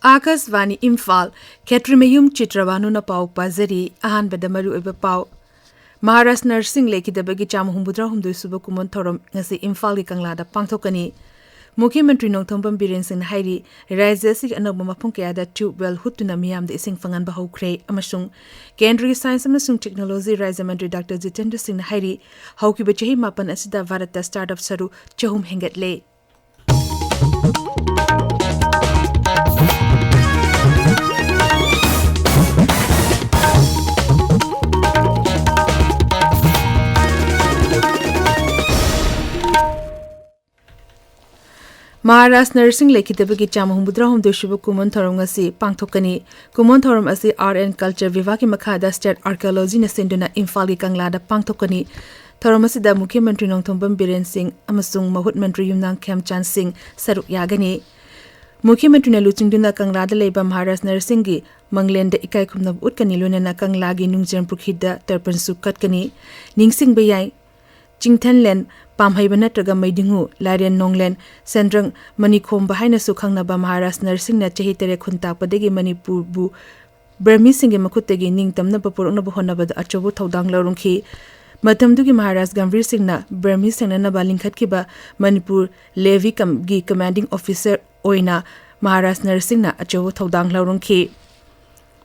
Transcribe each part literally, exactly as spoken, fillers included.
ꯑꯥꯀꯥꯁꯕꯥꯅꯤ ꯏꯝꯐꯥꯜ, ꯈꯦꯇ꯭ꯔꯤꯃꯌꯨꯝ ꯆꯤꯇ꯭ꯔꯕꯥꯅꯨꯅ ꯄꯥꯎ ꯄꯥꯖꯔꯤ꯫ ꯑꯍꯥꯟꯕꯗ ꯃꯔꯨꯑꯣꯏꯕ ꯄꯥꯎ꯫ ꯃꯍꯥꯔꯥꯖ ꯅꯔꯁꯤꯡ ꯂꯩꯈꯤꯗꯕꯒꯤ ꯆꯥꯝꯃ ꯍꯨꯝꯐꯨꯇꯔꯥꯍꯨꯝꯗꯣꯏ ꯁꯨꯕ ꯀꯨꯝꯑꯣꯟ ꯊꯧꯔꯝ ꯉꯁꯤ ꯏꯝꯐꯥꯜꯒꯤ ꯀꯪꯂꯥꯗ ꯄꯥꯡꯊꯣꯛꯀꯅꯤ꯫ ꯃꯨꯈ꯭ꯌ ꯃꯟꯇ꯭ꯔꯤ ꯅꯣꯡꯊꯣꯝꯕꯝ ꯕꯤꯔꯦꯟ ꯁꯤꯡꯅ ꯍꯥꯏꯔꯤ, ꯔꯥꯖ꯭ꯌ ꯑꯁꯤꯒꯤ ꯑꯅꯧꯕ ꯃꯐꯝ ꯀꯌꯥꯗ ꯇ꯭ꯌꯨꯕ ꯋꯦꯜ ꯍꯨꯠꯇꯨꯅ ꯃꯤꯌꯥꯝꯗ ꯏꯁꯤꯡ ꯐꯪꯍꯟꯕ ꯍꯧꯈ꯭ꯔꯦ ꯑꯃꯁꯨꯡ ꯀꯦꯟꯗ꯭ꯔꯒꯤ ꯁꯥꯏꯟꯁ ꯑꯃꯁꯨꯡ ꯇꯦꯛꯅꯣꯂꯣꯖꯤ ꯔꯥꯖ꯭ꯌ ꯃꯟꯇ꯭ꯔꯤ ꯗꯥꯛꯇꯔ ꯖꯤꯇꯦꯟꯗ꯭ꯔ ꯁꯤꯡꯅ ꯍꯥꯏꯔꯤ, ꯍꯧꯈꯤꯕ ꯆꯍꯤ ꯃꯥꯄꯟ ꯑꯁꯤꯗ ꯚꯥꯔꯠꯇ ꯁ꯭ꯇꯥꯔꯠ ꯑꯞ ꯁꯔꯨ ꯆꯍꯨꯝ ꯍꯦꯟꯒꯠꯂꯦ꯫ ꯃꯍꯥꯔꯥꯖ ꯅꯔꯁꯤꯡ ꯂꯩꯈꯤꯗꯕꯒꯤ ꯆꯥꯝꯃ ꯍꯨꯝꯐꯨꯇꯔꯥꯍꯨꯝꯗꯣꯏ ꯁꯨꯕ ꯀꯨꯝꯑꯣꯟ ꯊꯧꯔꯝ ꯉꯁꯤ ꯄꯥꯡꯊꯣꯛꯀꯅꯤ꯫ ꯀꯨꯝꯑꯣꯟ ꯊꯧꯔꯝ ꯑꯁꯤ ꯑꯥꯔꯠ ꯑꯦꯟ ꯀꯜꯆꯔ ꯕꯤꯚꯥꯒꯀꯤ ꯃꯈꯥꯗ ꯁ꯭ꯇꯦꯠ ꯑꯥꯔꯀꯤꯑꯣꯂꯣꯖꯤꯅ ꯁꯤꯟꯗꯨꯅ ꯏꯝꯐꯥꯜꯒꯤ ꯀꯪꯂꯥꯗ ꯄꯥꯡꯊꯣꯛꯀꯅꯤ꯫ ꯊꯧꯔꯝ ꯑꯁꯤꯗ ꯃꯨꯈ꯭ꯌ ꯃꯟꯇ꯭ꯔꯤ ꯅꯣꯡꯊꯣꯝꯕꯝ ꯕꯤꯔꯦꯟ ꯁꯤꯡ ꯑꯃꯁꯨꯡ ꯃꯍꯨꯠ ꯃꯟꯇ꯭ꯔꯤ ꯌꯨꯝꯅꯥꯝ ꯈꯦꯝꯆꯥꯟ ꯁꯤꯡ ꯁꯔꯨꯛ ꯌꯥꯒꯅꯤ꯫ ꯃꯨꯈ꯭ꯌ ꯃꯟꯇ꯭ꯔꯤꯅ ꯂꯨꯆꯤꯡꯗꯨꯅ ꯀꯪꯂꯥꯗ ꯂꯩꯕ ꯃꯍꯥꯔꯥꯖ ꯅꯔꯁꯤꯡꯒꯤ ꯃꯪꯂꯦꯟꯗ ꯏꯀꯥꯏ ꯈꯨꯝꯅꯕ ꯎꯠꯀꯅꯤ, ꯂꯣꯏꯅꯅ ꯀꯪꯂꯥꯒꯤ ꯅꯨꯡꯖꯦꯝ ꯄꯨꯈ꯭ꯔꯤꯗ ꯇꯔꯄꯟꯁꯨ ꯀꯠꯀꯅꯤ꯫ ꯅꯤꯡꯁꯤꯡꯕ ꯌꯥꯏ, ꯆꯤꯡꯊꯟꯂꯦꯟ ꯄꯥꯝꯍꯩꯕ ꯅꯠꯇ꯭ꯔꯒ ꯃꯩꯗꯤꯡꯍꯨ, ꯂꯥꯏꯔꯦꯟ ꯅꯣꯡꯂꯦꯟ, ꯁꯦꯟꯗ꯭ꯔꯪ ꯃꯅꯤꯈꯣꯝꯕ ꯍꯥꯏꯅꯁꯨ ꯈꯪꯅꯕ ꯃꯍꯥꯔꯥꯖ ꯅꯔꯁꯤꯡꯅ ꯆꯍꯤ ꯇꯔꯦꯠ ꯈꯨꯟ ꯇꯥꯛꯄꯗꯒꯤ ꯃꯅꯤꯄꯨꯔꯕꯨ ꯕ꯭ꯔꯃꯤꯁꯤꯡꯒꯤ ꯃꯈꯨꯠꯇꯒꯤ ꯅꯤꯡꯇꯝꯅꯕ ꯄꯨꯔꯛꯅꯕ ꯍꯣꯠꯅꯕꯗ ꯑꯆꯧꯕ ꯊꯧꯗꯥꯡ ꯂꯧꯔꯝꯈꯤ꯫ ꯃꯇꯝꯗꯨꯒꯤ ꯃꯍꯥꯔꯥꯖ ꯒꯝꯚꯤꯔ ꯁꯤꯡꯅ Burmese ꯊꯦꯡꯅꯅꯕ ꯂꯤꯡꯈꯠꯈꯤꯕ Manipur levy ꯀꯝꯒꯤ commanding officer ꯑꯣꯏꯅ ꯃꯍꯥꯔꯥꯖ ꯅꯔꯁꯤꯡꯅ ꯑꯆꯧꯕ ꯊꯧꯗꯥꯡ ꯂꯧꯔꯝꯈꯤ꯫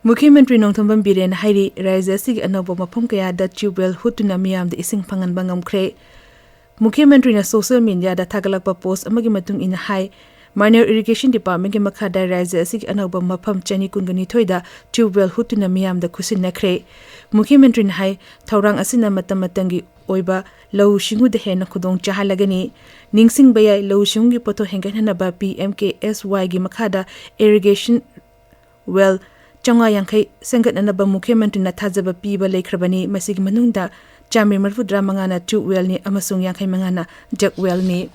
ꯃꯨꯈ꯭ꯌ ꯃꯟꯇ꯭ꯔꯤ ꯅꯣꯡꯊꯣꯝꯕꯝ ꯕꯤꯔꯦꯟꯅ ꯍꯥꯏꯔꯤ, ꯔꯥꯖ꯭ꯌ ꯑꯁꯤꯒꯤ ꯑꯅꯧꯕ ꯃꯐꯝ ꯀꯌꯥꯗ ꯇ꯭ꯌꯨꯕ ꯋꯦꯜ ꯍꯨꯠꯇꯨꯅ ꯃꯤꯌꯥꯝꯗ ꯏꯁꯤꯡ ꯐꯪꯍꯟꯕ ꯉꯝꯈ꯭ꯔꯦ꯫ ꯃꯨꯈ꯭ꯌ ꯃꯟꯇ꯭ꯔꯤꯅ ꯁꯣꯁꯤꯌꯦꯜ ꯃꯤꯗꯤꯌꯥꯗ ꯊꯥꯒꯠꯂꯛꯄ ꯄꯣꯁ ꯑꯃꯒꯤ ꯃꯇꯨꯡ ꯏꯟꯅ ꯍꯥꯏ, ꯃꯥꯏꯅꯔ ꯏꯔꯤꯒꯦꯁꯟ ꯗꯤꯄꯥꯔꯠꯃꯦꯟꯒꯤ ꯃꯈꯥꯗ ꯔꯥꯖ꯭ꯌ ꯑꯁꯤꯒꯤ ꯑꯅꯧꯕ ꯃꯐꯝ ꯆꯅꯤ ꯀꯨꯟꯒ ꯅꯤꯊꯣꯏꯗ ꯇ꯭ꯌꯨꯕ ꯋꯦꯜ ꯍꯨꯠꯇꯨꯅ ꯃꯤꯌꯥꯝꯗ ꯈꯨꯠꯁꯤꯟꯅꯈ꯭ꯔꯦ꯫ ꯃꯨꯈ꯭ꯌ ꯃꯟꯇ꯭ꯔꯤꯅ ꯍꯥꯏ, ꯊꯧꯔꯥꯡ ꯑꯁꯤꯅ ꯃꯇꯝ ꯃꯇꯝꯒꯤ ꯑꯣꯏꯕ ꯂꯧꯎ ꯁꯤꯡꯎꯗ ꯍꯦꯟꯅ ꯈꯨꯗꯣꯡ ꯆꯥꯍꯜꯂꯒꯅꯤ꯫ ꯅꯤꯡꯁꯤꯡꯕ ꯌꯥꯏ, ꯂꯧꯎ ꯁꯤꯡꯎꯒꯤ ꯄꯣꯠꯊꯣꯛ ꯍꯦꯟꯒꯠꯍꯟꯅꯕ ꯄꯤ ꯑꯦꯝ ꯀꯦ ꯑꯦꯁ ꯋꯥꯏꯒꯤ ꯃꯈꯥꯗ ꯏꯔꯤꯒꯦꯁꯟ ꯋꯦꯜ ꯆꯥꯝꯃꯉꯥ ꯌꯥꯡꯈꯩ ꯁꯦꯝꯒꯠꯅꯅꯕ ꯃꯨꯈ꯭ꯌ ꯃꯟꯇ꯭ꯔꯤꯅ ꯊꯥꯖꯕ ꯄꯤꯕ ꯂꯩꯈ꯭ꯔꯕꯅꯤ꯫ ꯃꯁꯤꯒꯤ ꯃꯅꯨꯡꯗ ꯆꯥꯝꯃꯔꯤ ꯃꯔꯤꯐꯨꯇꯔꯥ ꯃꯉꯥꯅ ꯇ꯭ꯌꯨꯕ ꯋꯦꯜꯅꯤ ꯑꯃꯁꯨꯡ ꯌꯥꯡꯈꯩ ꯃꯉꯥꯅ ꯖꯒ ꯋꯦꯜꯅꯤ꯫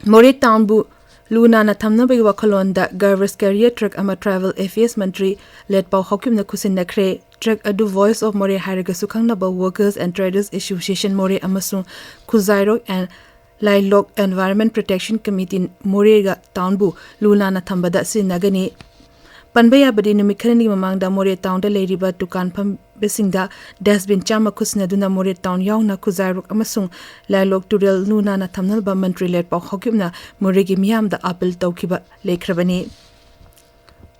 ꯃꯣꯔꯦ ꯇꯥꯎꯟꯕꯨ ꯂꯨ ꯅꯥꯟꯅ ꯊꯝꯅꯕꯒꯤ ꯋꯥꯈꯜꯂꯣꯟꯗ ꯒꯥꯔꯕꯦꯖ ꯀꯦꯔꯤꯌꯔ ꯇ꯭ꯔꯛ ꯑꯃ ꯇ꯭ꯔꯥꯏꯕꯦꯜ ꯑꯦꯐꯤꯌꯔꯁ ꯃꯟꯇ꯭ꯔꯤ ꯂꯦꯠꯄꯥꯎ ꯍꯥꯎꯀꯤꯞꯅ ꯈꯨꯠꯁꯤꯟꯅꯈ꯭ꯔꯦ꯫ ꯇ꯭ꯔꯛ ꯑꯗꯨ ꯚꯣꯏꯁ ꯑꯣꯐ ꯃꯣꯔꯦ ꯍꯥꯏꯔꯒꯁꯨ ꯈꯪꯅꯕ ꯋꯥꯔꯀꯔꯁ ꯑꯦꯟ ꯇ꯭ꯔꯦꯗꯔꯁ ꯑꯦꯁꯣꯁꯤꯌꯦꯁꯟ ꯃꯣꯔꯦ ꯑꯃꯁꯨꯡ ꯈꯨꯖꯥꯏꯔꯣꯛ ꯑꯦꯟ ꯂꯥꯏꯂꯣꯛ ꯑꯦꯟꯚꯥꯏꯔꯟꯃꯦꯟ ꯄ꯭ꯔꯣꯇꯦꯛꯁꯟ ꯀꯃꯤꯇꯤ ꯃꯣꯔꯦꯒ ꯇꯥꯎꯟꯕꯨ ꯂꯨ ꯅꯥꯟꯅ ꯊꯝꯕꯗ ꯁꯤꯖꯤꯟꯅꯒꯅꯤ꯫ ꯄꯟꯕ ꯌꯥꯕꯗꯤ, ꯅꯨꯃꯤꯠ ꯈꯔꯅꯤꯒꯤ ꯃꯃꯥꯡꯗ ꯃꯣꯔꯦ ꯇꯥꯎꯟꯗ ꯂꯩꯔꯤꯕ ꯗꯨꯀꯥꯟ ꯐꯝꯕꯁꯤꯡꯗ ꯗꯁꯕꯤꯟ ꯆꯥꯝꯃ ꯈꯨꯠꯁꯤꯟꯅꯗꯨꯅ ꯃꯣꯔꯦ ꯇꯥꯎꯟ ꯌꯥꯎꯅ ꯈꯨꯖꯥꯏꯔꯨꯛ ꯑꯃꯁꯨꯡ ꯂꯥꯏꯂꯣꯛ ꯇꯨꯔꯦꯜ ꯂꯨ ꯅꯥꯟꯅ ꯊꯝꯅꯕ ꯃꯟꯇ꯭ꯔꯤ ꯂꯩꯄꯥꯎ ꯍꯥꯎꯀꯤꯞꯅ ꯃꯣꯔꯦꯒꯤ ꯃꯤꯌꯥꯝꯗ ꯑꯥꯄꯤꯜ ꯇꯧꯈꯤꯕ ꯂꯩꯈ꯭ꯔꯕꯅꯤ꯫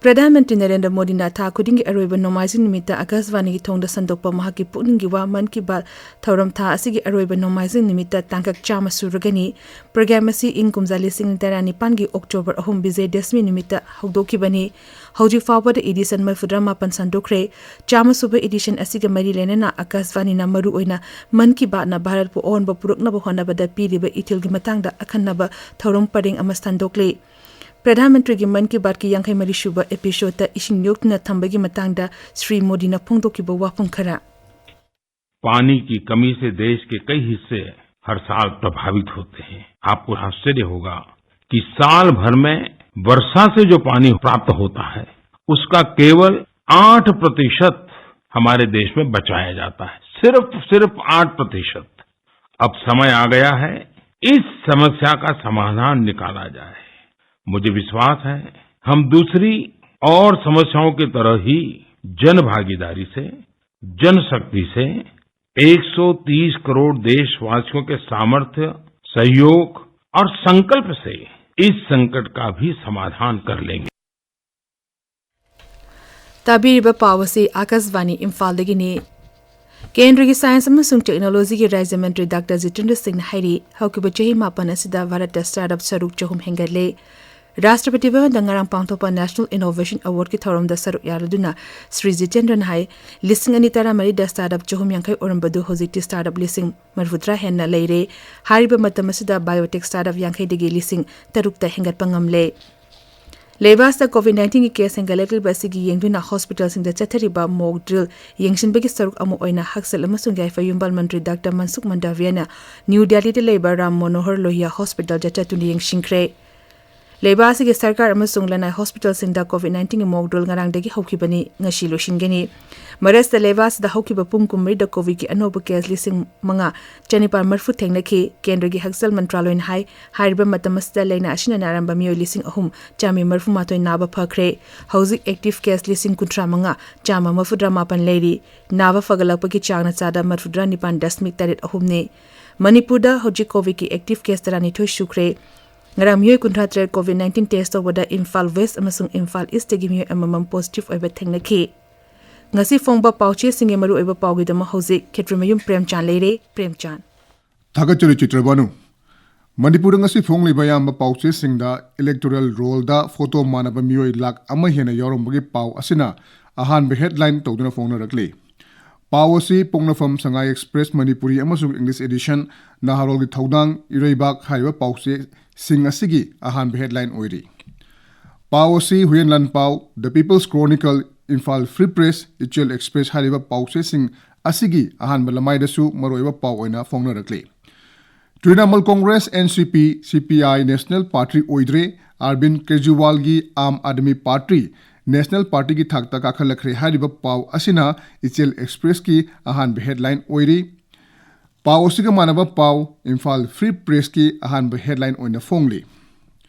ꯄ꯭ꯔꯙꯥꯟ ꯃꯟꯇ꯭ꯔꯤ ꯅꯔꯦꯟꯗ꯭ꯔ ꯃꯣꯗꯤꯅ ꯊꯥ ꯈꯨꯗꯤꯡꯒꯤ ꯑꯔꯣꯏꯕ ꯅꯣꯡꯃꯥꯏꯖꯤꯡ ꯅꯨꯃꯤꯠꯇ ꯑꯥꯀꯥꯁꯕꯥꯅꯤꯒꯤ ꯊꯣꯡꯗ ꯁꯟꯗꯣꯛꯄ ꯃꯍꯥꯛꯀꯤ ꯄꯨꯛꯅꯤꯡꯒꯤ ꯋꯥ ꯃꯟ ꯀꯤ ꯕꯥꯠ ꯊꯧꯔꯝ ꯊꯥ ꯑꯁꯤꯒꯤ ꯑꯔꯣꯏꯕ ꯅꯣꯡꯃꯥꯏꯖꯤꯡ ꯅꯨꯃꯤꯠꯇ ꯇꯥꯡꯀꯛ ꯆꯥꯝꯃ ꯁꯨꯔꯒꯅꯤ꯫ ꯄ꯭ꯔꯣꯒ꯭ꯔꯥꯝ ꯑꯁꯤ ꯏꯪ ꯀꯨꯝꯖꯥ ꯂꯤꯁꯤꯡ ꯇꯔꯥꯅꯤꯄꯥꯟꯒꯤ ꯑꯣꯛꯇꯣꯕꯔ ꯑꯍꯨꯝ, ꯕꯤꯖꯌꯗꯁꯃꯤ ꯅꯨꯃꯤꯠꯇ ꯍꯧꯗꯣꯛꯈꯤꯕꯅꯤ꯫ ꯍꯧꯖꯤꯛ ꯐꯥꯎꯕꯗ ꯏꯗꯤꯁꯟ ꯃꯔꯤꯐꯨꯇꯔꯥ ꯃꯥꯄꯟ ꯁꯟꯗꯣꯛꯈ꯭ꯔꯦ꯫ ꯆꯥꯝꯃ ꯁꯨꯕ ꯏꯗꯤꯁꯟ ꯑꯁꯤꯒ ꯃꯔꯤ ꯂꯩꯅꯅ ꯑꯥꯀꯥꯁꯕꯥꯅꯤꯅ ꯃꯔꯨꯑꯣꯏꯅ ꯃꯟ ꯀꯤ ꯕꯥꯠꯅ ꯚꯥꯔꯠꯄꯨ ꯑꯑꯣꯟꯕ ꯄꯨꯔꯛꯅꯕ ꯍꯣꯠꯅꯕꯗ ꯄꯤꯔꯤꯕ ꯏꯊꯤꯜꯒꯤ ꯃꯇꯥꯡꯗ ꯑꯈꯟꯅꯕ ꯊꯧꯔꯝ ꯄꯔꯦꯡ ꯑꯃ ꯁꯟꯗꯣꯛꯂꯤ꯫ ꯄ꯭ꯔꯙꯥꯟ ꯃꯟꯇ꯭ꯔꯤꯒꯤ ꯃꯟ ꯀꯤ ꯕꯥꯠꯀꯤ ꯌꯥꯡꯈꯩ ꯃꯔꯤ ꯁꯨꯕ ꯏꯄꯤꯁꯣꯗꯇ ꯏꯁꯤꯡ ꯌꯣꯛꯇꯨꯅ ꯊꯝꯕꯒꯤ ꯃꯇꯥꯡꯗ ꯁ꯭ꯔꯤ ꯃꯣꯗꯤꯅ ꯐꯣꯡꯗꯣꯛꯈꯤꯕ ꯋꯥꯐꯝ ꯈꯔ꯫ पानी की कमी से देश के कई हिस्से हर साल प्रभावित होते हैं। आपको आश्चर्य होगा कि साल भर में वर्षा से जो पानी प्राप्त होता है, उसका केवल आठ प्रतिशत हमारे देश में बचाया जाता है। सिर्फ, सिर्फ आठ प्रतिशत। अब समय आ गया है, इस समस्या का समाधान निकाला जाए। मुझे विश्वास है, हम दूसरी और समस्याओं की तरह ही जन भागीदारी से, जनशक्ति से, एक सौ तीस करोड़ देशवासियों के सामर्थ्य, सहयोग और संकल्प से इस संकट का भी समाधान कर लेंगे। ꯇꯥꯕꯤꯔꯤꯕ ꯄꯥꯎ ꯑꯁꯤ ꯑꯥꯀꯥꯁꯕꯥꯅꯤ ꯏꯝꯐꯥꯜꯗꯒꯤꯅꯤ꯫ ꯀꯦꯟꯗ꯭ꯔꯒꯤ ꯁꯥꯏꯟꯁ ꯑꯃꯁꯨꯡ ꯇꯦꯛꯅꯣꯂꯣꯖꯤꯒꯤ ꯔꯥꯖ꯭ꯌ ꯃꯟꯇ꯭ꯔꯤ ꯗꯥꯛꯇꯔ ꯖꯤꯇꯦꯟꯗ꯭ꯔ ꯁꯤꯡꯅ ꯍꯥꯏꯔꯤ, ꯍꯧꯈꯤꯕ ꯆꯍꯤ ꯃꯥꯄꯟ ꯑꯁꯤꯗ ꯚꯥꯔꯠꯇ ꯁ꯭ꯇꯥꯔꯠ ꯑꯞ ꯁꯔꯨꯛ ꯆꯍꯨꯝ ꯍꯦꯟꯒꯠꯂꯦ꯫ ꯔꯥꯁꯇ꯭ꯔꯄꯇꯤ ꯚꯕꯟꯗ ꯉꯔꯥꯡ ꯄꯥꯡꯊꯣꯛꯄ ꯅꯦꯁꯅꯦꯜ ꯏꯅꯣꯚꯦꯁꯟ ꯑꯦꯋꯥꯔꯗꯀꯤ ꯊꯧꯔꯝꯗ ꯁꯔꯨꯛ ꯌꯥꯔꯗꯨꯅ ꯁ꯭ꯔꯤ ꯖꯤꯇꯦꯟꯗ꯭ꯔꯅ ꯍꯥꯏ, ꯂꯤꯁꯤꯡ ꯑꯅꯤ ꯇꯔꯥꯃꯔꯤꯗ ꯁ꯭ꯇꯥꯔꯠ ꯑꯞ ꯆꯍꯨꯝ ꯌꯥꯡꯈꯩ ꯑꯣꯏꯔꯝꯕꯗꯨ ꯍꯧꯖꯤꯛꯇꯤ ꯁ꯭ꯇꯥꯔꯠ ꯑꯞ ꯂꯤꯁꯤꯡ ꯃꯔꯤꯐꯨꯇꯔꯥ ꯍꯦꯟꯅ ꯂꯩꯔꯦ꯫ ꯍꯥꯏꯔꯤꯕ ꯃꯇꯝ ꯑꯁꯤꯗ ꯕꯥꯏꯑꯣꯇꯦꯛ ꯁ꯭ꯇꯥꯔꯠ ꯑꯞ ꯌꯥꯡꯈꯩꯗꯒꯤ ꯂꯤꯁꯤꯡ ꯇꯔꯨꯛꯇ ꯍꯦꯟꯒꯠꯄ ꯉꯝꯂꯦ꯫ ꯂꯩꯕꯥꯛ ꯑꯁꯤꯗ ꯀꯣꯚꯤꯗ ꯅꯥꯏꯟꯇꯤꯟꯒꯤ ꯀꯦꯁ ꯍꯦꯟꯒꯠꯂꯛꯂꯤꯕ ꯑꯁꯤꯒꯤ ꯌꯦꯡꯗꯨꯅ ꯍꯣꯁꯄꯤꯇꯥꯜꯁꯤꯡꯗ ꯆꯠꯊꯔꯤꯕ ꯃꯣꯛ ꯗ꯭ꯔꯤꯜ ꯌꯦꯡꯁꯤꯟꯕꯒꯤ ꯁꯔꯨꯛ ꯑꯃ ꯑꯣꯏꯅ ꯍꯛꯁꯦꯜ ꯑꯃꯁꯨꯡ ꯌꯥꯏꯐ ꯌꯨꯝꯕꯥꯜ ꯃꯟꯇ꯭ꯔꯤ ꯗꯥꯛꯇꯔ ꯃꯟꯁꯨꯈ ꯃꯟꯗꯥꯚꯤꯌꯥꯅ ꯅ꯭ꯌꯨ ꯗꯦꯜꯂꯤꯗ ꯂꯩꯕ ꯔꯥꯝ ꯃꯅꯣꯍꯔ ꯂꯣꯍꯤꯌꯥ ꯍꯣꯁꯄꯤꯇꯥꯜꯗ ꯆꯠꯇꯨꯅ ꯌꯦꯡꯁꯤꯟꯈ꯭ꯔꯦ꯫ ꯂꯩꯕꯥꯛ ꯑꯁꯤꯒꯤ ꯁꯔꯀꯥꯔ ꯑꯃꯁꯨꯡ ꯂꯅꯥꯏ ꯍꯣꯁꯄꯤꯇꯥꯜꯁꯤꯡꯗ COVID nineteen ꯒꯤ mock drill ꯉꯔꯥꯡꯗꯒꯤ ꯍꯧꯈꯤꯕꯅꯤ, ꯉꯁꯤ ꯂꯣꯏꯁꯤꯟꯒꯅꯤ꯫ ꯃꯔꯛꯁꯤꯗ ꯂꯩꯕꯥꯛ ꯑꯁꯤꯗ ꯍꯧꯈꯤꯕ ꯄꯨꯡ ꯀꯨꯟꯃꯔꯤꯗ COVID ꯀꯤ ꯑꯅꯧꯕ case ꯂꯤꯁꯤꯡ ꯃꯉꯥ ꯆꯅꯤꯄꯥꯟ ꯃꯔꯤꯐꯨ ꯊꯦꯡꯅꯈꯤ꯫ ꯀꯦꯟꯗ꯭ꯔꯒꯤ ꯍꯛꯁꯦꯜ ꯃꯟꯇ꯭ꯔꯥꯂꯣꯏꯅ ꯍꯥꯏ, ꯍꯥꯏꯔꯤꯕ ꯃꯇꯝ ꯑꯁꯤꯗ ꯂꯥꯏꯅꯥ ꯑꯁꯤꯅ ꯅꯥꯔꯝꯕ ꯃꯤꯑꯣꯏ ꯂꯤꯁꯤꯡ ꯑꯍꯨꯝ ꯆꯥꯝꯃꯔꯤ ꯃꯔꯤꯐꯨ ꯃꯥꯊꯣꯏ ꯅꯥꯕ ꯐꯈ꯭ꯔꯦ꯫ ꯍꯧꯖꯤꯛ active case ꯂꯤꯁꯤꯡ ꯀꯨꯟꯊ꯭ꯔꯥ ꯃꯉꯥ ꯆꯥꯝꯃ ꯃꯔꯤꯐꯨꯇꯔꯥ ꯃꯥꯄꯟ ꯂꯩꯔꯤ꯫ ꯅꯥꯕ ꯐꯒꯠꯂꯛꯄꯒꯤ ꯆꯥꯡꯅ ꯆꯥꯗ ꯃꯔꯤꯐꯨꯇꯔꯥ ꯅꯤꯄꯥꯟ ꯗꯁꯃꯤꯛ ꯇꯔꯦꯠ ꯑꯍꯨꯝꯅꯤ꯫ ꯃꯅꯤꯄꯨꯔꯗ ꯍꯧꯖꯤꯛ COVID ꯀꯤ active case ꯇꯔꯥꯅꯤꯊꯣꯏ ꯁꯨꯈ꯭ꯔꯦ꯫ ꯉꯔꯥꯡ ꯃꯤꯑꯣꯏ ꯀꯨꯟꯊ꯭ꯔꯥ ꯇꯔꯦꯠ COVID nineteen test ꯇꯧꯕꯗ ꯏꯝꯐꯥꯜ West ꯑꯃꯁꯨꯡ ꯏꯝꯐꯥꯜ East ꯇꯒꯤ ꯃꯤꯑꯣꯏ ꯑꯃꯃꯝ positive ꯑꯣꯏꯕ ꯊꯦꯡꯅꯈꯤ꯫ ꯉꯁꯤ ꯐꯣꯡꯕ ꯄꯥꯎꯆꯦꯁꯤꯡꯒꯤ ꯃꯔꯨꯑꯣꯏꯕ ꯄꯥꯎꯒꯤꯗꯃꯛ ꯍꯧꯖꯤꯛ ꯈꯦꯇ꯭ꯔꯤꯃꯌꯨꯝ ꯄ꯭ꯔꯦꯝꯆꯥꯟ ꯂꯩꯔꯦ꯫ ꯄ꯭ꯔꯦꯝꯆꯥꯟ꯫ ꯊꯥꯒꯠꯆꯔꯤ ꯆꯤꯇ꯭ꯔꯕꯥꯅꯨ꯫ ꯃꯅꯤꯄꯨꯔꯗ ꯉꯁꯤ ꯐꯣꯡꯂꯤꯕ ꯑꯌꯥꯝꯕ ꯄꯥꯎꯆꯦꯁꯤꯡꯗ electoral roll ꯗ photo ꯃꯥꯟꯅꯕ ꯃꯤꯑꯣꯏ ꯂꯥꯈ ꯑꯃ ꯍꯦꯟꯅ ꯌꯥꯎꯔꯝꯕꯒꯤ ꯄꯥꯎ ꯑꯁꯤꯅ ꯑꯍꯥꯟꯕ headline ꯇꯧꯗꯨꯅ ꯐꯣꯡꯅꯔꯛꯂꯤ꯫ ꯄꯥꯎ ꯑꯁꯤ ꯄꯣꯛꯅꯐꯝ, ꯁꯉꯥꯏ Express ꯃꯅꯤꯄꯨꯔꯤ ꯑꯃꯁꯨꯡ English edition, ꯅꯍꯥꯔꯣꯜꯒꯤ ꯊꯧꯗꯥꯡ, ꯏꯔꯩꯕꯥꯛ ꯍꯥꯏꯔꯤꯕ ꯄꯥꯎꯆꯦꯁꯤꯡ ꯑꯁꯤꯒꯤ ꯑꯍꯥꯟꯕ headline ꯑꯣꯏꯔꯤ꯫ ꯄꯥꯎ ꯑꯁꯤ ꯍꯨꯌꯦꯟ ꯂꯥꯟꯄꯥꯎ, The People's Chronicle, Imphal Free Press, ꯏꯆꯦꯜ Express ꯍꯥꯏꯔꯤꯕ ꯄꯥꯎꯆꯦꯁꯤꯡ ꯑꯁꯤꯒꯤ ꯑꯍꯥꯟꯕ ꯂꯃꯥꯏꯗꯁꯨ ꯃꯔꯨꯑꯣꯏꯕ ꯄꯥꯎ ꯑꯣꯏꯅ ꯐꯣꯡꯅꯔꯛꯂꯤ꯫ Trinamool Congress, NCP, CPI National Party ꯑꯣꯏꯗ꯭ꯔꯦ꯫ ꯑꯔꯕꯤꯟ ꯀꯦꯖ꯭ꯔꯤꯋꯥꯜꯒꯤ Aam Aadmi party National Party ꯒꯤ ꯊꯥꯛꯇ ꯀꯥꯈꯠꯂꯛꯈ꯭ꯔꯦ ꯍꯥꯏꯔꯤꯕ ꯄꯥꯎ ꯑꯁꯤꯅ ꯏꯆꯦꯜ Express ꯀꯤ ꯑꯍꯥꯟꯕ headline ꯑꯣꯏꯔꯤ꯫ ꯄꯥꯎ ꯑꯁꯤꯒ ꯃꯥꯟꯅꯕ ꯄꯥꯎ ꯏꯝꯐꯥꯜ Free Press ꯀꯤ ꯑꯍꯥꯟꯕ headline ꯑꯣꯏꯅ ꯐꯣꯡꯂꯤ꯫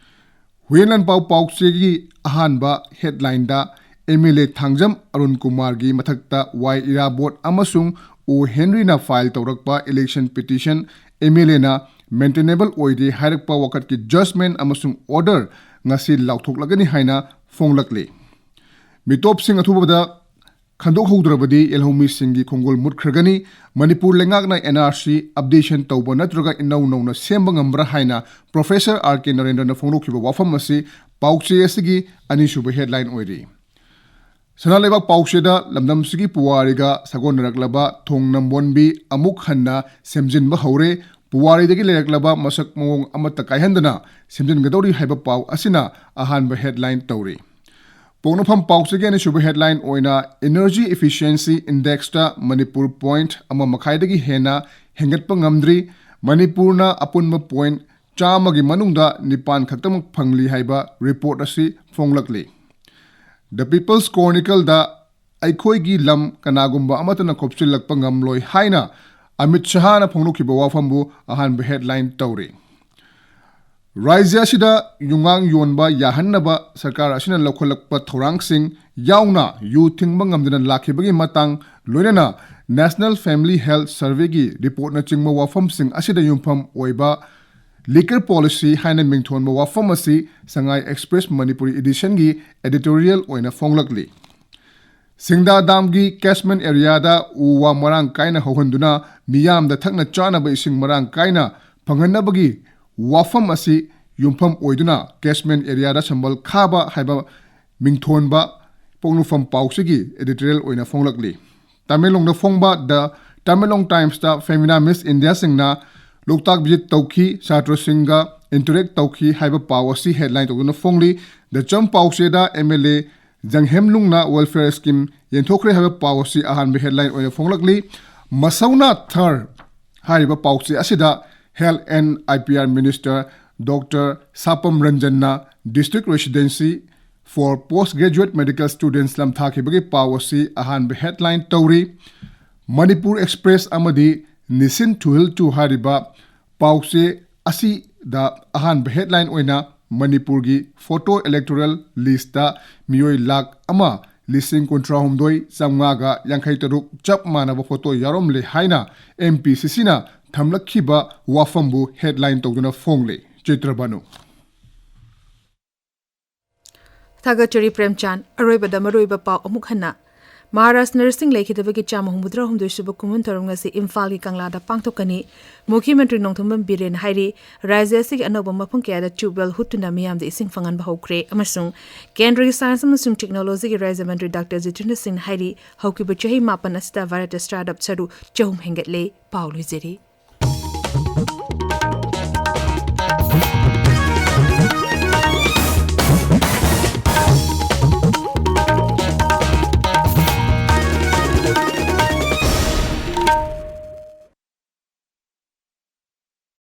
ꯍꯨꯌꯦꯟ ꯂꯥꯟꯄꯥꯎ ꯄꯥꯎꯆꯦꯒꯤ ꯑꯍꯥꯟꯕ headline ꯗ MLA ꯊꯥꯡꯖꯝ ꯑꯔꯨꯟ ꯀꯨꯃꯥꯔꯒꯤ ꯃꯊꯛꯇ ꯋꯥꯏ ꯏꯔꯥꯕꯣꯠ ꯑꯃꯁꯨꯡ ꯑꯣ ꯍꯦꯟꯔꯤꯅ file ꯇꯧꯔꯛꯄ election petition MLA ꯅ maintainable ꯑꯣꯏꯗꯦ ꯍꯥꯏꯔꯛꯄ ꯋꯥꯀꯠꯀꯤ judgment ꯑꯃꯁꯨꯡ order ꯉꯁꯤ ꯂꯥꯎꯊꯣꯛꯂꯒꯅꯤ ꯍꯥꯏꯅ ꯐꯣꯡꯂꯛꯂꯤ꯫ ꯃꯤꯇꯣꯞꯁꯤꯡ ꯑꯊꯨꯕꯗ ꯈꯟꯗꯣꯛꯍꯧꯗ꯭ꯔꯕꯗꯤ ꯌꯦꯜꯍꯧꯃꯤꯁꯤꯡꯒꯤ ꯈꯣꯡꯒꯨꯜ ꯃꯨꯠꯈ꯭ꯔꯒꯅꯤ꯫ ꯃꯅꯤꯄꯨꯔ ꯂꯩꯉꯥꯛꯅ NRC updation ꯇꯧꯕ ꯅꯠꯇ꯭ꯔꯒ ꯏꯅꯧ ꯅꯧꯅ ꯁꯦꯝꯕ ꯉꯝꯕ꯭ꯔꯥ ꯍꯥꯏꯅ Professor R K ꯅꯔꯦꯟꯗ꯭ꯔꯅ ꯐꯣꯡꯗꯣꯛꯈꯤꯕ ꯋꯥꯐꯝ ꯑꯁꯤ ꯄꯥꯎꯆꯦ ꯑꯁꯤꯒꯤ ꯑꯅꯤꯁꯨꯕ headline ꯑꯣꯏꯔꯤ꯫ ꯁꯅꯥ ꯂꯩꯕꯥꯛ ꯄꯥꯎꯆꯦꯗ ꯂꯝꯗꯝꯁꯤꯒꯤ ꯄꯨꯋꯥꯔꯤꯒ ꯁꯥꯒꯣꯟꯅꯔꯛꯂꯕ ꯊꯣꯡ ꯅꯝꯕꯣꯟꯕꯤ ꯑꯃꯨꯛ ꯍꯟꯅ ꯁꯦꯝꯖꯤꯟꯕ ꯍꯧꯔꯦ꯫ ꯄꯨꯋꯥꯔꯤꯗꯒꯤ ꯂꯩꯔꯛꯂꯕ ꯃꯁꯛ ꯃꯑꯣꯡ ꯑꯃꯠꯇ ꯀꯥꯏꯍꯟꯗꯅ ꯁꯦꯝꯖꯤꯟꯒꯗꯧꯔꯤ ꯍꯥꯏꯕ ꯄꯥꯎ ꯑꯁꯤꯅ ꯑꯍꯥꯟꯕ headline ꯇꯧꯔꯤ꯫ ꯄꯣꯛꯅꯐꯝ ꯄꯥꯎꯆꯦꯒꯤ ꯑꯅꯤꯁꯨꯕ headline ꯑꯣꯏꯅ Energy Efficiency Index ꯇ ꯃꯅꯤꯄꯨꯔ point ꯑꯃ ꯃꯈꯥꯏꯗꯒꯤ ꯍꯦꯟꯅ ꯍꯦꯟꯒꯠꯄ ꯉꯝꯗ꯭ꯔꯤ꯫ ꯃꯅꯤꯄꯨꯔꯅ ꯑꯄꯨꯟꯕ point ꯆꯥꯝꯃꯒꯤ ꯃꯅꯨꯡꯗ ꯅꯤꯄꯥꯟ ꯈꯛꯇꯃꯛ ꯐꯪꯂꯤ ꯍꯥꯏꯕ ꯔꯤꯄꯣꯔꯠ ꯑꯁꯤ ꯐꯣꯡꯂꯛꯂꯤ꯫ The People's Chronicleꯗ "ꯑꯩꯈꯣꯏꯒꯤ ꯂꯝ ꯀꯅꯥꯒꯨꯝꯕ ꯑꯃꯠꯇꯅ ꯈꯣꯞꯆꯤꯜꯂꯛꯄ ꯉꯝꯂꯣꯏ" ꯍꯥꯏꯅ ꯑꯃꯤꯠ ꯁꯍꯥꯅ ꯐꯣꯡꯗꯣꯛꯈꯤꯕ ꯋꯥꯐꯝꯕꯨ ꯑꯍꯥꯟꯕ ꯍꯦꯗꯂꯥꯏꯟ ꯇꯧꯔꯤ꯫ ꯔꯥꯖ꯭ꯌ ꯑꯁꯤꯗ ꯌꯨꯉꯥꯡ ꯌꯣꯟꯕ ꯌꯥꯍꯟꯅꯕ ꯁꯔꯀꯥꯔ ꯑꯁꯤꯅ ꯂꯧꯈꯠꯂꯛꯄ ꯊꯧꯔꯥꯡꯁꯤꯡ ꯌꯥꯎꯅ ꯌꯨ ꯊꯤꯡꯕ ꯉꯝꯗꯅ ꯂꯥꯛꯈꯤꯕꯒꯤ ꯃꯇꯥꯡ, ꯂꯣꯏꯅꯅ National Family Health Surveyꯒꯤ ꯔꯤꯄꯣꯔꯠꯅꯆꯤꯡꯕ ꯋꯥꯐꯝꯁꯤꯡ ꯑꯁꯤꯗ ꯌꯨꯝꯐꯝ ꯑꯣꯏꯕ Liquor Policy ꯍꯥꯏꯅ ꯃꯤꯡꯊꯣꯟꯕ ꯋꯥꯐꯝ ꯑꯁꯤ ꯁꯉꯥꯏ Express ꯃꯅꯤꯄꯨꯔꯤ editionꯒꯤ editorial ꯑꯣꯏꯅ ꯐꯣꯡꯂꯛꯂꯤ꯫ ꯁꯤꯡꯗꯥ ꯗꯥꯝꯒꯤ catchment areaꯗ ꯎ ꯋꯥ ꯃꯔꯥꯡ ꯀꯥꯏꯅ ꯍꯧꯍꯟꯗꯨꯅ ꯃꯤꯌꯥꯝꯗ ꯊꯛꯅ ꯆꯥꯅꯕ ꯏꯁꯤꯡ ꯃꯔꯥꯡ ꯀꯥꯏꯅ ꯐꯪꯍꯟꯅꯕꯒꯤ ꯋꯥꯐꯝ ꯑꯁꯤ ꯌꯨꯝꯐꯝ ꯑꯣꯏꯗꯨꯅ catchment areaꯗ ꯁꯝꯕꯜ ꯈꯥꯕ ꯍꯥꯏꯕ ꯃꯤꯡꯊꯣꯟꯕ ꯄꯣꯛꯅꯐꯝ ꯄꯥꯎꯆꯦꯒꯤ editorial ꯑꯣꯏꯅ ꯐꯣꯡꯂꯛꯂꯤ꯫ ꯇꯃꯦꯡꯂꯣꯡꯗ ꯐꯣꯡꯕ The Tamenglong Timesꯇ Femina Miss Indiaꯁꯤꯡꯅ Loktak visit ꯇꯧꯈꯤ, ꯁꯥꯇ꯭ꯔꯁꯤꯡꯒ interact ꯇꯧꯈꯤ ꯍꯥꯏꯕ ꯄꯥꯎ ꯑꯁꯤ headline ꯇꯧꯗꯨꯅ ꯐꯣꯡꯂꯤ꯫ The Cham ꯄꯥꯎꯆꯦꯗ M L A ꯖꯪꯍꯦꯝꯂꯨꯡꯅ welfare scheme ꯌꯦꯟꯊꯣꯛꯈ꯭ꯔꯦ ꯍꯥꯏꯕ ꯄꯥꯎ ꯑꯁꯤ ꯑꯍꯥꯟꯕ headline ꯑꯣꯏꯅ ꯐꯣꯡꯂꯛꯂꯤ꯫ ꯃꯁꯧꯅꯥ ꯊꯔ ꯍꯥꯏꯔꯤꯕ ꯄꯥꯎꯆꯦ ꯑꯁꯤꯗ Health and I P R Minister Doctor ꯁꯥꯄꯝ ꯔꯟꯖꯟꯅ district residency for postgraduate medical students ꯂꯝꯊꯥꯈꯤꯕꯒꯤ ꯄꯥꯎ ꯑꯁꯤ ꯑꯍꯥꯟꯕ headline ꯇꯧꯔꯤ꯫ ꯃꯅꯤꯄꯨꯔ Express ꯑꯃꯗꯤ ꯅꯤꯁꯤꯟ ꯊꯨꯍꯤꯜ ꯇꯨ ꯍꯥꯏꯔꯤꯕ ꯄꯥꯎꯆꯦ ꯑꯁꯤꯗ ꯑꯍꯥꯟꯕ headline ꯑꯣꯏꯅ ꯃꯅꯤꯄꯨꯔꯒꯤ photo electoral listꯇ ꯃꯤꯑꯣꯏ ꯂꯥꯈ ꯑꯃ ꯂꯤꯁꯤꯡ ꯀꯨꯟꯊ꯭ꯔꯥ ꯍꯨꯝꯗꯣꯏ ꯆꯥꯝꯃꯉꯥꯒ ꯌꯥꯡꯈꯩ ꯇꯔꯨꯛ ꯆꯞ ꯃꯥꯟꯅꯕ photo ꯌꯥꯎꯔꯝꯂꯦ ꯍꯥꯏꯅ M P C Cꯅ ꯊꯝꯂꯛꯈꯤꯕ ꯋꯥꯐꯝꯕꯨ headline ꯇꯧꯗꯨꯅ ꯐꯣꯡꯂꯤ꯫ ꯆꯤꯇ꯭ꯔꯕꯥꯅꯨ꯫ ꯊꯥꯒꯠꯆꯔꯤ ꯄ꯭ꯔꯦꯝꯆꯥꯟ꯫ ꯑꯔꯣꯏꯕꯗ ꯃꯔꯨꯑꯣꯏꯕ ꯄꯥꯎ ꯑꯃꯨꯛ ꯍꯟꯅ꯫ ꯃꯍꯥꯔꯥꯖ ꯅꯔꯁꯤꯡ ꯂꯩꯈꯤꯗꯕꯒꯤ ꯆꯥꯝꯃ ꯍꯨꯝꯐꯨꯇꯔꯥ ꯍꯨꯝꯗꯣꯏ ꯁꯨꯕ ꯀꯨꯝꯑꯣꯟ ꯊꯧꯔꯝ ꯉꯁꯤ ꯏꯝꯐꯥꯜꯒꯤ ꯀꯪꯂꯥꯗ ꯄꯥꯡꯊꯣꯛꯀꯅꯤ꯫ ꯃꯨꯈ꯭ꯌ ꯃꯟꯇ꯭ꯔꯤ ꯅꯣꯡꯊꯣꯝꯕꯝ ꯕꯤꯔꯦꯟ ꯍꯥꯏꯔꯤ, ꯔꯥꯖ꯭ꯌ ꯑꯁꯤꯒꯤ ꯑꯅꯧꯕ ꯃꯐꯝ ꯀꯌꯥꯗ tubewell ꯍꯨꯠꯇꯨꯅ ꯃꯤꯌꯥꯝꯗ ꯏꯁꯤꯡ ꯐꯪꯍꯟꯕ ꯍꯧꯈ꯭ꯔꯦ꯫ ꯑꯃꯁꯨꯡ ꯀꯦꯟꯗ꯭ꯔꯒꯤ ꯁꯥꯏꯟꯁ ꯑꯃꯁꯨꯡ ꯇꯦꯛꯅꯣꯂꯣꯖꯤꯒꯤ ꯔꯥꯖ꯭ꯌ ꯃꯟꯇ꯭ꯔꯤ ꯗꯥꯛꯇꯔ ꯖꯤꯇꯦꯟꯗ꯭ꯔ ꯁꯤꯡꯅ ꯍꯥꯏꯔꯤ, ꯍꯧꯈꯤꯕ ꯆꯍꯤ ꯃꯥꯄꯟ ꯑꯁꯤꯗ ꯚꯥꯔꯠꯇ startup ꯁꯔꯨ ꯆꯍꯨꯝ ꯍꯦꯟꯒꯠꯂꯦ꯫ ꯄꯥꯎ ꯂꯣꯏꯖꯔꯤ꯫